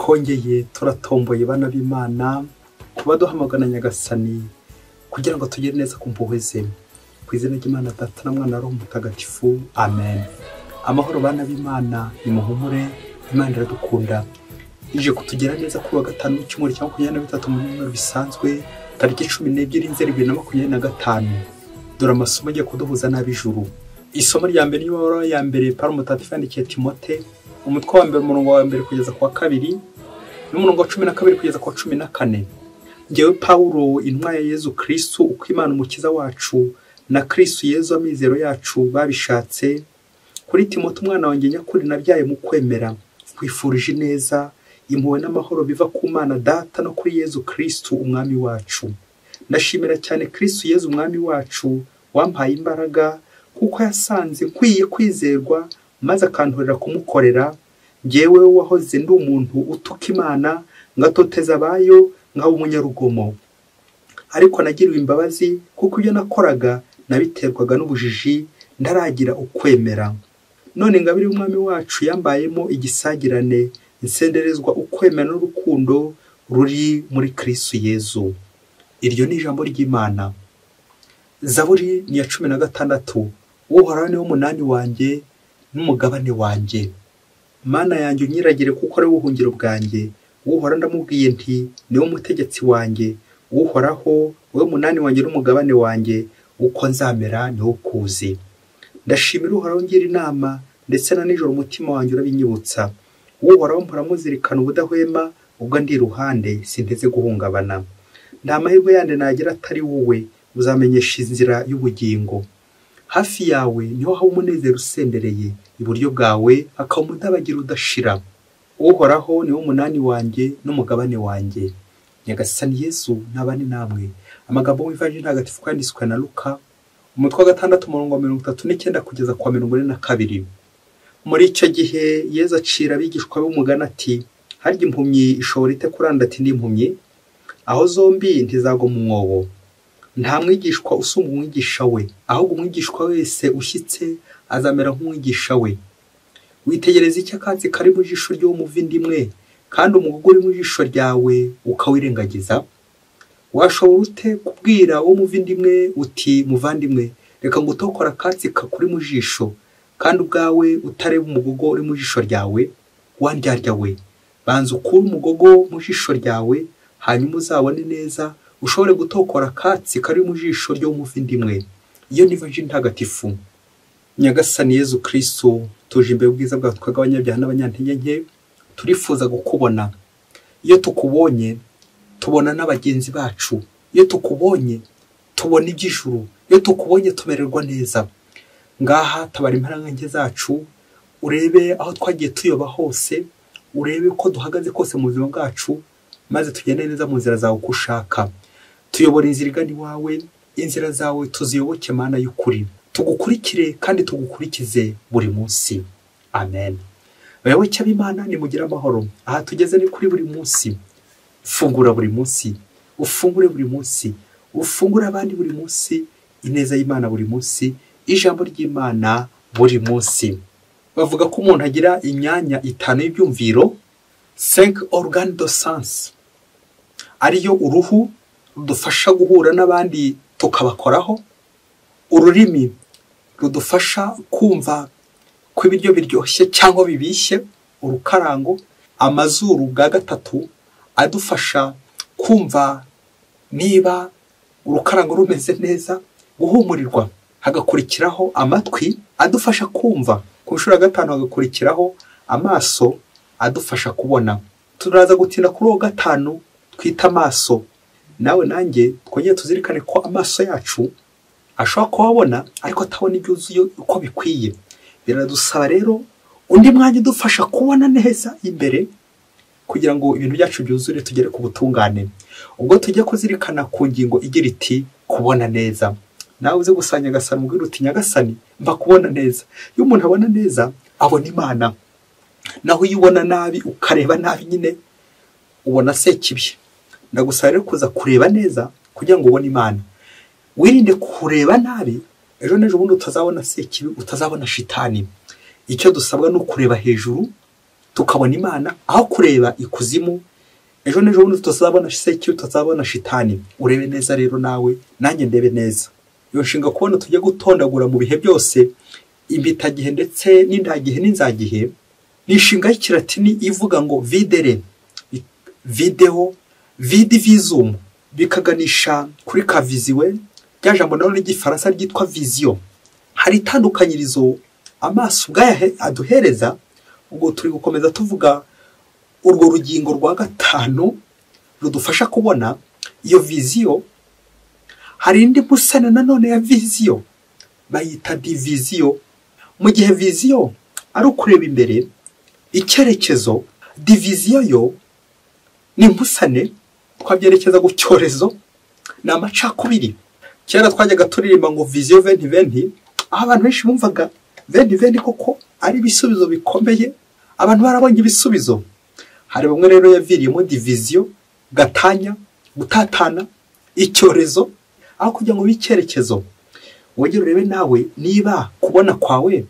Twongeye turatomboye bana b'Imana kuba duhamagana Nyagasani kugira ngo tugere neza ku mpuhwe ze. Ku izina ry'Imana Data na Mwana na Roho Mutagatifu, amen. Amahoro bana b'Imana, nimuhumure, Imana iradukunda. Ije kutugera neza kuri wa gatanu w'icyumweru cya 23 mu byumweru bisanzwe, tariki 12 Nzeri 2025. Dore amasomo agiye kuduhuza n'ab'ijuru. Isomo rya mbere n'ibaruwa ya mbere Pawulo Mutagatifu yandikiye Timote, umutwe wa mbere umurongo wa mbere kugeza ku wa kabiri n'umurongo wa 12 kugeza ku wa 14. Njyewe Pawulo intumwa ya Yezu Kristu, uko Imana umukiza wacu na Kristu Yezu amizero yacu babishatse, kuri Timote umwana wanjye nyakuri nabyaye mu kwemera, nkwifurije ineza, impuhwe n'amahoro biva ku Mana Data no kuri Yezu Kristu umwami wacu. Ndashimira cyane Kristu Yezu umwami wacu wampaye imbaraga, kuko yasanze nkwiye kwizerwa maze akantorera kumukorera. Njyewe wahoze ndi umuntu utuka Imana, ngatoteza abayo, nkaba umunyarugomo. Ariko nagiriwe imbabazi kuko ibyo nakoraga nabiterwaga n'ubujiji, ntaragira ukwemera. None ingabire y'umwami wacu yambayemo igisagirane, nsenderezwa ukwemera n'urukundo ruri muri Kristu Yezu. Iryo ni ijambo ry'Imana. Zaburi ni ya 16. Uhoraho niwe munani wanjye n'umugabane wanjye. Mana yanjye unyiragire kuko ari ubuhungiro bwanjye. Uhoraho ndamubwiye nti niwe mutegetsi wanjye. Uhoraho wowe munani wanjye n'umugabane wanjye, uko nzamera niwo ukuzi. Ndashimira Uhoraho ngira inama, ndetse na nijoro umutima wanjye urabinyibutsa. Uhoraho mpora muzirikana ubudahwema, ubwo ndi iruhande sinteze guhungabana. Nta mahirwe yandi nagira atari wowe, uzamenyesha inzira y'ubugingo. Hafi yawe niho haba umunezero usendereye, iburyo bwawe hakaba umudabagira udashira. Uhoraho niwe munani wanjye n'umugabane wanjye. Nyagasani Yesu nabane namwe. Amagambo y'Ivanjiri Ntagatifu yanditswe na Luka, umutwe wa 6 umurongo wa 39 kugeza ku wa 42. Muri icyo gihe Yezu acira abigishwa be umugani ati: harya impumyi ishobora ite kuranda ati ndi impumyi? Aho zombi ntizagwa mu mwobo. Nta mwigishwa usumba umwigisha we, ahubwo umwigishwa wese ushyitse azamera nk'umwigisha we. Witegereza icyo akatsi kari mu jisho ry'umuvandimwe, kandi umugogo uri mu jisho ryawe ukawirengagiza? Washobora ute kubwira uwo muvandimwe uti muvandimwe, reka ngutokora akatsi kakuri mu jisho, kandi ubwawe utareba umugogo uri mu jisho ryawe? Wandyarya we, banza ukure umugogo mu jisho ryawe, hanyuma uzabone neza ushobore gutokora akatsi kari mu jisho ry'umuvandimwe. Iyo ni Ivanjiri Ntagatifu. Nyagasani Yezu Kristu, tuje imbere ubwiza bwawe tw'abanyabyaha n'abanyantege nke, turifuza gukubona. Iyo tukubonye tubona n'abagenzi bacu, iyo tukubonye tubona iby'ijuru, iyo tukubonye tumererwa neza. Ngaha tabara imparangenge zacu, urebe aho twagiye tuyoba hose, urebe ko duhagaze kose mu buzima bwacu, maze tugende neza mu nzira zawe uko ushaka. Tuyobora inzira igana iwawe, inzira zawe tuziyoboke Mana y'ukuri. Tugukurikire kandi tugukurikize buri munsi. Amen. Bayoboke b'Imana, nimugire amahoro. Aha tugeze ni kuri buri munsi. Fungura buri munsi, ufungure buri munsi, ufungure abandi buri munsi, ineza y'Imana buri munsi, ijambo ry'Imana buri munsi. Bavuga ko umuntu agira imyanya 5 y'ibyumviro, 5 organes de sens, ariyo uruhu rudufasha guhura n'abandi tukabakoraho, ururimi rudufasha kumva ko ibiryo biryoshye cyangwa bibishye, urukarango, amazuru bwa gatatu adufasha kumva niba urukarango rumeze neza, guhumurirwa, hagakurikiraho amatwi adufasha kumva, ku nshuro ya 5 hagakurikiraho amaso adufasha kubona. Turaza gutinda kuri uwo 5 twita amaso. Nawe nanjye twongeye tuzirikane ko amaso yacu ashobora kuhabona ariko atabona ibyuzuye uko bikwiye. Biradusaba rero undi mwanya udufasha kubona neza imbere kugira ngo ibintu byacu byuzure tugere ku butungane. Ubwo tujye kuzirikana ku ngingo igira iti kubona neza. Nawe uze gusanga Nyagasani umubwire uti Nyagasani mba kubona neza. Iyo umuntu abona neza abona Imana. Naho iyo ubona nabi ukareba nabi nyine ubona sekibi. Ndagusaba rero kuza kureba neza kugira ngo ubone Imana. Wirinde kureba nabi, ejo n'ejo bundi utazabona sekibi, utazabona shitani. Icyo dusabwa ni ukureba hejuru, tukabona Imana aho kureba ikuzimu. Ejo n'ejo bundi tutazabona sekibi, tutazabona shitani. Urebe neza rero nawe, nanjye ndebe neza. Iyo nshinga kubona tujya gutondagura mu bihe byose, impitagihe ndetse n'indagihe n'inzagihe, ni inshinga y'ikilatini ivuga ngo videre, video, vidi visum, bikaganisha kuri kaviziwe, rya jambo naryo ry'igifaransa ryitwa vision. Hari itandukanyirizo amaso ubwayo aduhereza. Ubwo turi gukomeza tuvuga urwo rugingo rwa gatanu rudufasha kubona iyo viziyo. Hari indi musana nanone ya viziyo bayita diviziyo. Mu gihe viziyo ari ukureba imbere icyerekezo, diviziyo yo ni imbusane, twabyerekeza ku cyorezo, ni amacakubiri. Kera twajyaga turirimba ngo viziyo venti venti, aho abantu benshi bumvaga venti venti koko ari ibisubizo bikomeye, abantu barabonye ibisubizo. Hari bamwe rero yaviriyemo diviziyo, gatanya, gutatana, icyorezo, aho kugira ngo icyerekezo. Wongere urebe nawe niba kubona kwawe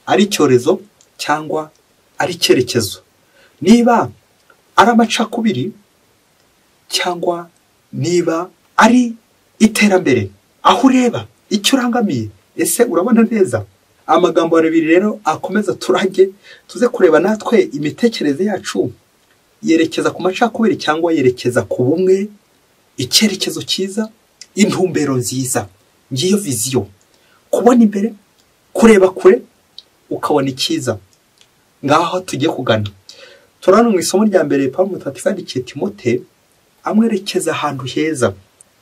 ari icyorezo cyangwa ari icyerekezo, niba ari amacakubiri cyangwa niba ari iterambere. Aho ureba icyo urangamiye, ese urabona neza? Amagambo abiri rero akomeza turage, tuze kureba natwe imitekerereze yacu yerekeza ku macakubiri cyangwa yerekeza ku bumwe, icyerekezo cyiza, intumbero nziza. Ngiyo viziyo, kubona imbere, kureba kure, ukabona icyiza. Ngaho tugiye kugana. Turabona mu isomo rya mbere Pawulo Mutagatifu yandikiye Timote, amwerekeza ahantu heza,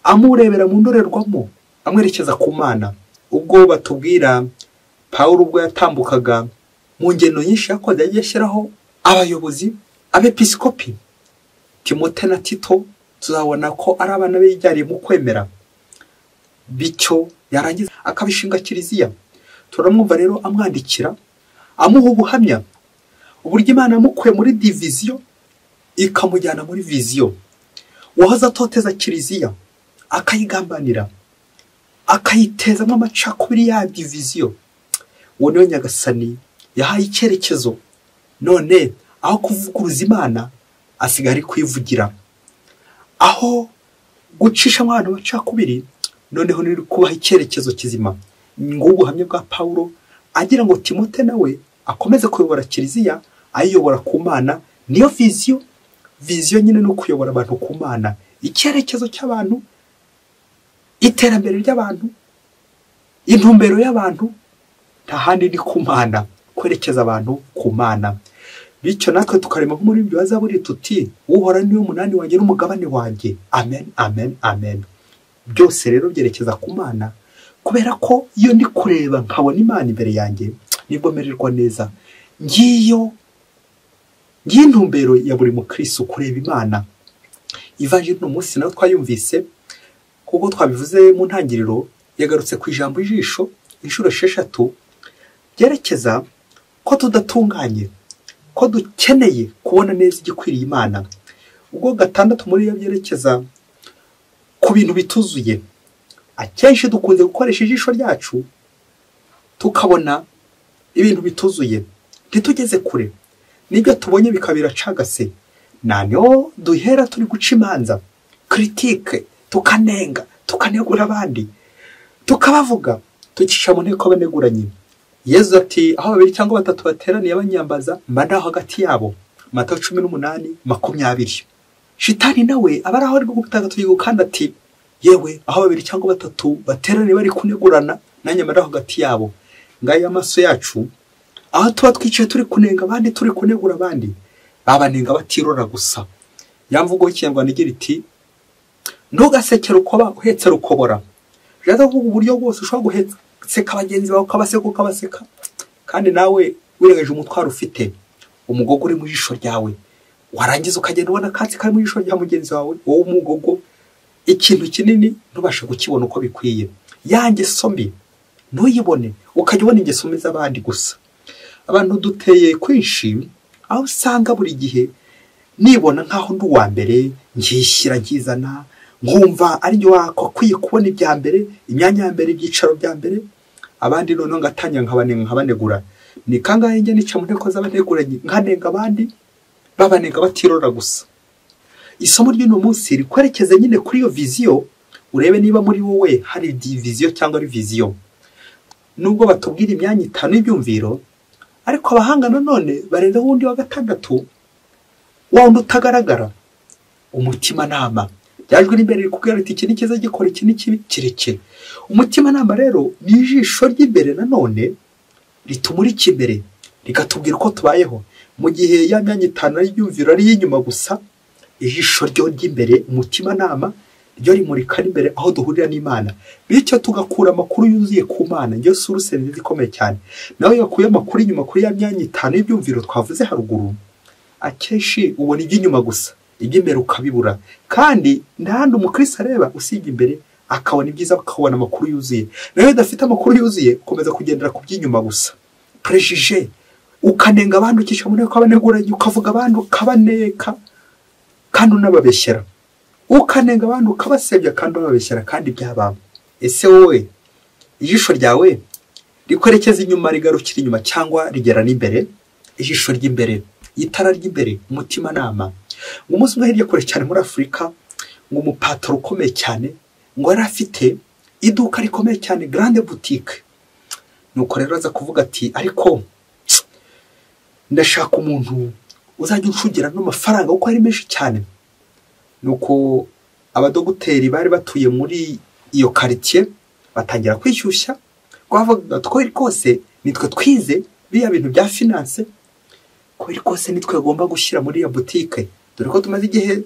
amurebera mu ndorerwamo, amwerekeza ku Mana. Ubwo batubwira Pawulo ubwo yatambukaga mu ngendo nyinshi yakoze, yagiye ashyiraho abayobozi, abepiskopi. Timote na Tito tuzabona ko ari abana be yibyariye mu kwemera, bityo yarangiza akabishinga kiliziya. Turamwumva rero amwandikira, amuha ubuhamya uburyo Imana yamukuye muri diviziyo ikamujyana muri viziyo. Uwahoze atoteza kiliziya akayigambanira, akayitezamo amacakubiri ya diviziyo, uwo niwe Nyagasani yahaye icyerekezo. None aho kuvuguruza Imana asigaye ari kwivugira, aho gucisha abantu amacakubiri noneho ni kubaha icyerekezo kizima. Ngubu ubuhamya bwa Pawulo agira ngo Timote nawe akomeze kuyobora kiliziya, ayiyobora ku Mana. Niyo viziyo. Viziyo nyine no kuyobora abantu ku Mana, icyerekezo cy'abantu, iterambere ry'abantu, intumbero y'abantu, nta handi ni ku Mana, kwerekeza abantu ku Mana. Bityo natwe tukarema nk'umuririmbyi wa Zaburi tuti Uhoraho niwe munani wanjye n'umugabane wanjye. Amen, amen, amen. Byose rero byerekeza ku Mana, kubera ko iyo ndi kureba nkabona Imana imbere yanjye nibwo mererwa neza. Ngiyo intumbero ya buri mukristo, kureba Imana. Ivanjiri uno munsi nayo twayumvise, kuko twabivuze mu ntangiriro, yagarutse ku ijambo ijisho inshuro 6, byerekeza ko tudatunganye, ko dukeneye kubona neza igikwiriye Imana. Ubwo 6 muri yo byerekeza ku bintu bituzuye. Akenshi dukunze gukoresha ijisho ryacu tukabona ibintu bituzuye, ntitugeze kure, nibyo tubonye bikabira cagase. Nanyo duhera turi guca imanza, critique, tukanenga, tukanegura abandi, tukabavuga, tucisha mu nteko abaneguranye. Yezu ati aho babiri cyangwa batatu bateraniye abanyambaza, mba ndaho hagati yabo. Matayo 18:20. Shitani nawe aba ari aho ari gutanga tuyigo, kandi ati yewe aho babiri cyangwa batatu bateraniye bari kunegurana, nanjye mba ndaho hagati yabo. Ngayo amaso yacu, aho tuba twicaye turi kunenga abandi, turi kunegura abandi, babanenga batirora gusa. Ya mvugo y'ikinyarwanda igira iti ntugasekere ukoba uhetse rukobora. Jaza kuvuga uburyo bwose ushobora guhetseka bagenzi bawe, ukabaseka ukabaseka, kandi nawe wirengeje umutwaro ufite, umugogo uri mu jisho ryawe, warangiza ukagenda ubona akatsi kari mu jisho rya mugenzi wawe, wowe umugogo ikintu kinini ntubashe kukibona uko bikwiye. Ya ngeso mbi ntuyibone, ukajya ubona ingeso mbi z'abandi gusa. Abantu duteye kwinshi, aho usanga buri gihe nibona nkaho ndi uwa mbere, ngishyira nkizana, nkumva ari njye wakwiye kubona ibya mbere, imyanya ya mbere, ibyicaro bya mbere, abandi noneho ngatangira nkabanegura. Ni kangahe njya nica mu nteko z'abaneguranye nkanenga abandi, babanenga batirora gusa. Isomo ry'uno munsi rikwerekeza nyine kuri iyo viziyo, urebe niba muri wowe hari diviziyo cyangwa ari viziyo. Nubwo batubwira imyanya itanu y'ibyumviro, ariko abahanga nanone barenzaho uwundi wa gatandatu, wa wundi utagaragara, umutimanama. Ryajwi n'imbere rikubwira riti iki ni cyiza gikora, iki ni kibi kirekire. Umutimanama rero ni ijisho ry'imbere nanone ritumurika imbere, rikatubwira uko tubayeho. Mu gihe ya myanya itanu y'ibyumviro ari iy'inyuma gusa, ijisho ryo ry'imbere, umutimanama, ryo rimurika n'imbere aho duhurira n'Imana, bityo tugakura amakuru yuzuye ku Mana. Niyo source nziza ikomeye cyane. Nawe iyo wakuye amakuru inyuma kuri ya myanya itanu y'ibyumviro twavuze haruguru, akenshi ubona iby'inyuma gusa, iby'imbere ukabibura. Kandi nta handi umukristo areba usibye imbere, akabona ibyiza, akabona amakuru yuzuye. Nawe udafite amakuru yuzuye, ukomeza kugendera ku by'inyuma gusa, prejije, ukanenga abandi, ukisha mu nteko abaneguranye, ukavuga abandi ukabaneka kandi unababeshyera, ukanenga abandi ukabasebya kandi unababeshyera kandi byababa. Ese wowe ijisho ryawe rikwerekeza inyuma, rigarukira inyuma, cyangwa rigera n'imbere? Ijisho ry'imbere, itara ry'imbere, umutimanama. Ngo umunsi umwe hirya kure cyane muri Afurika, ngo umupataro ukomeye cyane, ngo yari afite iduka rikomeye cyane, grande boutique. Nuko rero aza kuvuga ati ariko ndashaka umuntu uzajya unshugira n'amafaranga kuko ari menshi cyane. Nuko abadogiteri bari batuye muri iyo quartier batangira kwishyushya, bavuga twari kose nitwe twize biriya bintu bya finance, ko rwose nitwe tugomba gushyira muri iyo boutique, dore ko tumaze igihe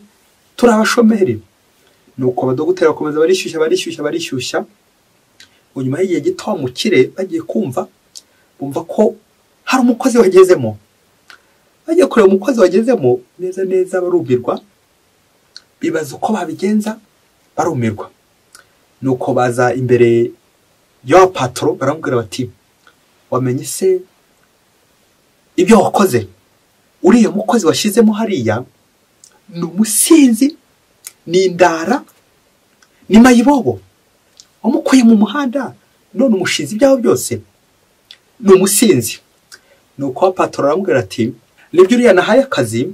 turi abashomeri. Nuko abadogiteri bakomeza barishyushya barishyushya barishyushya. Nyuma y'igihe gito mukire bagiye kumva bumva ko hari umukozi wagezemo. Bagiye kureba umukozi wagezemo neza neza barumirwa, bibaza uko babigenza, barumirwa. Nuko baza imbere ya patro baramubwira bati wamenye se ibyo wakoze? Uriya mukozi washyizemo hariya ni umusinzi, ni indara, ni mayibobo, wamukuye mu muhanda none umushinzi ibyaho byose, ni umusinzi. Nuko patro aramubwira ati nibyo uriya nahaye akazi,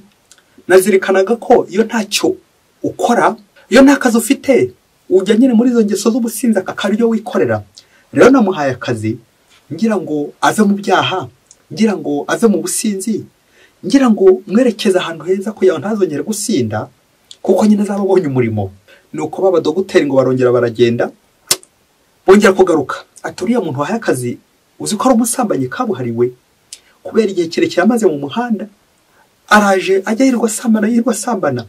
nazirikanaga ko iyo ntacyo ukora, iyo nta kazi ufite, ujya nyine muri izo ngeso z'ubusinzi akaryo wikorera. Rero namuhaye akazi ngira ngo ave mu byaha, ngira ngo ave mu businzi, ngira ngo mwerekeze ahantu heza kugira ngo ntazongere gusinda, kuko nyine azaba abonye umurimo. Nuko b'abadogiteri ngo barongera baragenda, bongera kugaruka. Ati uriya muntu wahaye akazi uzi ko ari umusambanyi kabuhariwe, kubera igihe kirekire amaze mu muhanda, araje ajya yirirwa asambana, yirirwa asambana.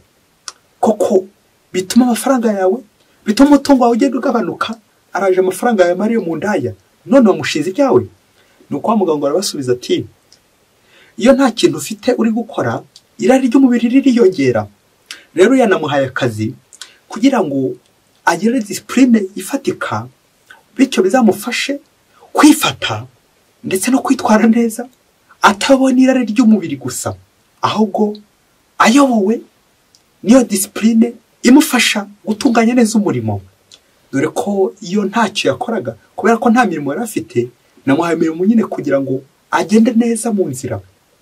Koko bituma amafaranga yawe, bituma umutungo wawe ugenda ugabanuka, araje amafaranga yawe mariyo mu ndaya, none wamushinze ibyawe. Nuko wa muganga arabasubiza ati iyo nta kintu ufite uri gukora, irari ry'umubiri ririyongera. Rero yanamuhaye akazi kugira ngo agire discipline ifatika, bityo bizamufashe kwifata ndetse no kwitwara neza, atabona irari ry'umubiri gusa, ahubwo ayobowe niyo discipline imufasha gutunganya neza umurimo. Dore ko iyo ntacyo yakoraga, kubera ko nta mirimo yari afite, namuhaye imirimo nyine kugira ngo agende neza mu nzira,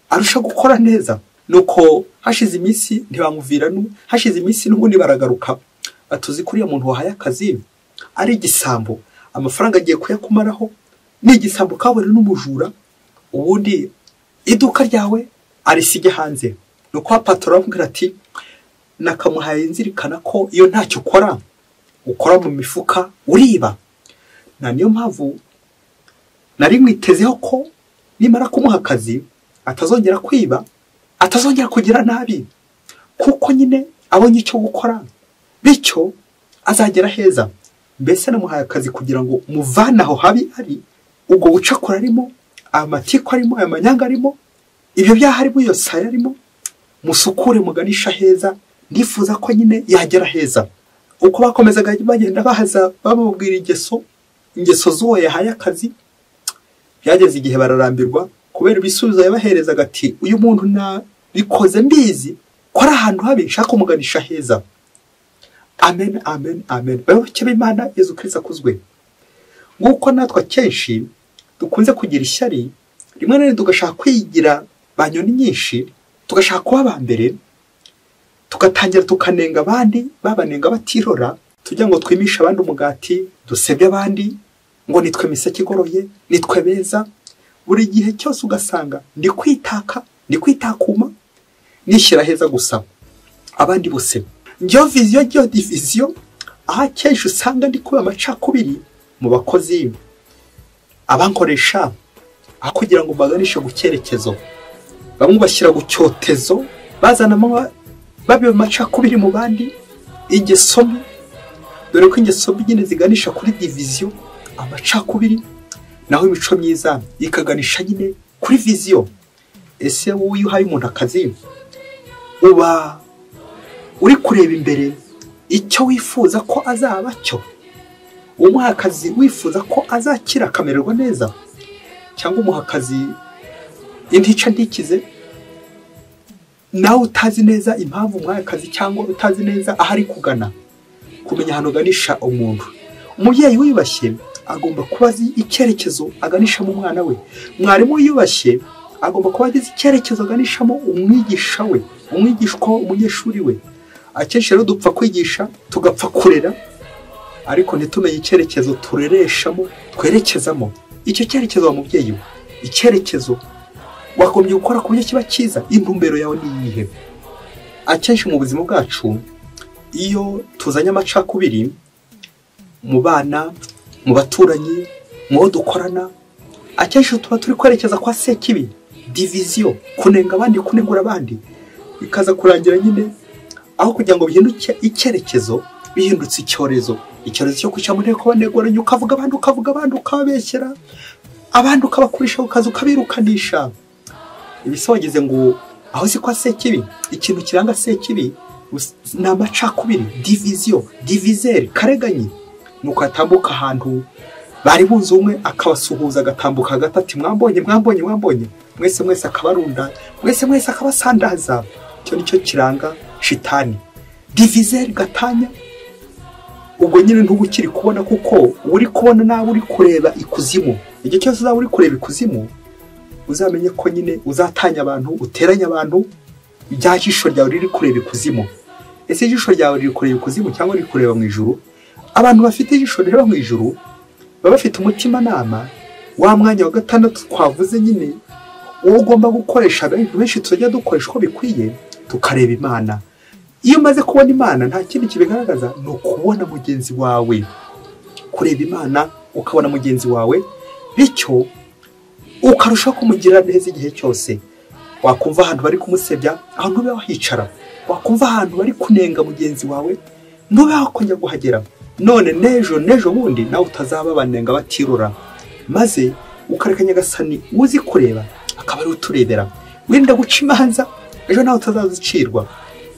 arusha gukora neza. Nuko hashize iminsi ntibamuvira, hashize iminsi n'ubundi baragaruka, batuzi kuri uyu muntu wahaye akazi ari igisambo, amafaranga agiye kuyakumaraho, ni igisambo kabone n'umujura, ubundi iduka ryawe arisige hanze. Nuko patro aramubwira ati nakamuhaye nzirikana ko iyo ntacyo ukora, ukora mu mifuka uriba. Na niyo mpamvu nari mwitezeho ko nimara kumuha akazi atazongera kwiba, atazongera kugira nabi, kuko nyine abonye icyo gukora, bityo azagera heza. Mbese namuhaye akazi kugira ngo muvane aho habi ari, ubwo bucakura arimo, amatiko arimo, amanyanga arimo, ibyo byaha arimo, iyo saya arimo, musukure muganisha heza. Nifuza ko nyine yagera heza. Uko bakomezaga bagenda bahaza bamubwira ingeso z'uwo yahaye akazi, byageze igihe bararambirwa kubera ibisubizo yabaherezaga ati uyu muntu nabikoze mbizi ko ari ahantu habi, nshaka kumuganisha heza. Amen, amen, amen. Bayoboke b'Imana, Yezu Kristo akuzwe. Nguko natwe akenshi dukunze kugira ishyari Rimwe na rimwe tugashaka kwigira ba nyoni nyinshi, tugashaka kuba aba mbere, tugatangira tukanenga abandi, babanenga batirora, tujya ngo twimishe abandi umugati, dusebye abandi ngo nitwe miseke igoroye, nitwe beza. Buri gihe cyose ugasanga ndi kwitaka, ndi kwitakuma, nishyira heza gusa abandi bose. Njyo viziyo, njyo diviziyo, aho akenshi usanga ndi kuba amacakubiri mu bakozi, abankoresha, aho kugira ngo mbaganishe ku cyerekezo, bamwe bashyira ku cyotezo, bazana babiba amacakubiri mu bandi, ingeso mbi. Dore ko ingeso mbi nyine ziganisha kuri diviziyo, amacakubiri, naho imico myiza ikaganisha nyine kuri viziyo. Ese wowe iyo uhaye umuntu akazi, uba uri kureba imbere icyo wifuza ko azaba cyo? Umuha akazi wifuza ko azakira akamererwa neza, cyangwa umuha akazi intica ntikize, nawe utazi neza impamvu umuhaye akazi, cyangwa utazi neza aho ari kugana? Kumenya ahantu uganisha umuntu. Umubyeyi wiyubashye agomba kuba azi icyerekezo aganishamo umwana we. Mwarimu wiyubashye agomba kuba azi icyerekezo aganishamo umwigisha we, umwigishwa, umunyeshuri we. Akenshi rero dupfa kwigisha, tugapfa kurera, ariko ntitumenye icyerekezo turereshamo, twerekezamo. Icyo cyerekezo wa mubyeyi we, icyerekezo wagombye gukora ku buryo kiba cyiza, intumbero yawe ni iyihe? Akenshi mu buzima bwacu iyo tuzanye amacakubiri mu bana, mu baturanyi, mu bo dukorana, akenshi tuba turi kwerekeza kwa sekibi, diviziyo, kunenga abandi, kunegura abandi, bikaza kurangira nyine aho kugira ngo bihinduke icyerekezo, bihindutse icyorezo. Icyorezo cyo kwica mu nteko baneguranye, ukavuga abandi, ukavuga abandi, ukababeshyera abandi, ukabakurisha, ukaza ukabirukanisha. Ibise wagize ngo aho si kwa sekibi. Ikintu kiranga sekibi ni amacakubiri, diviziyo, divizeri, kareganyi. Nuko atambuka ahantu bari bunze umwe akabasuhuza, agatambuka hagati ati mwambonye, mwambonye, mwambonye, mwese mwese akabarunda, mwese mwese akabasandaza. Icyo nicyo kiranga shitani, divizeri, gatanya. Ubwo nyine ntuba ukiri kubona, kuko uri kubona nawe uri kureba ikuzimu. Igihe cyose uzaba uri kureba ikuzimu, uzamenye ko nyine uzatanya abantu, uteranya abantu, bya jisho ryawe riri kureba ikuzimu. Ese ijisho ryawe riri kureba ikuzimu cyangwa riri kureba mu ijuru? Abantu bafite ijisho rireba mu ijuru baba bafite umutimanama wa mwanya wa gatandatu twavuze nyine, uwo ugomba gukoresha. Benshi tujya dukoresha uko bikwiye, tukareba Imana. Iyo umaze kubona Imana nta kindi kibigaragaza, ni ukubona mugenzi wawe. Kureba Imana ukabona mugenzi wawe, bityo ukarushaho kumugirira neza igihe cyose. Wakumva ahantu bari kumusebya, aho ntube wahicara. Wakumva ahantu bari kunenga mugenzi wawe, ntube wakongera kuhagera. None n'ejo n'ejo bundi nawe utazaba banenga batirura, maze ukareka Nyagasani uzi kureba akaba ari uturebera. Wirinda guca imanza, ejo nawe utazazicirwa.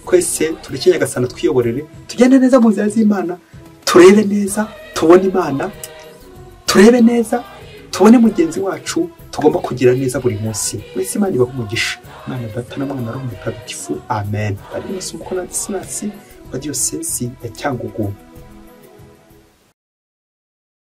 Twese tureke Nyagasani twiyoborere, tugende neza mu nzira z'Imana, turebe neza, tubone Imana, turebe neza, tubone mugenzi wacu. Tugomba kugira neza buri munsi. Wese Imana ibahe umugisha. Mwana Data na Mwana Roho Mutagatifu. Amen. Ari Umukono Ladislas wa Diyosezi ya Cyangugu.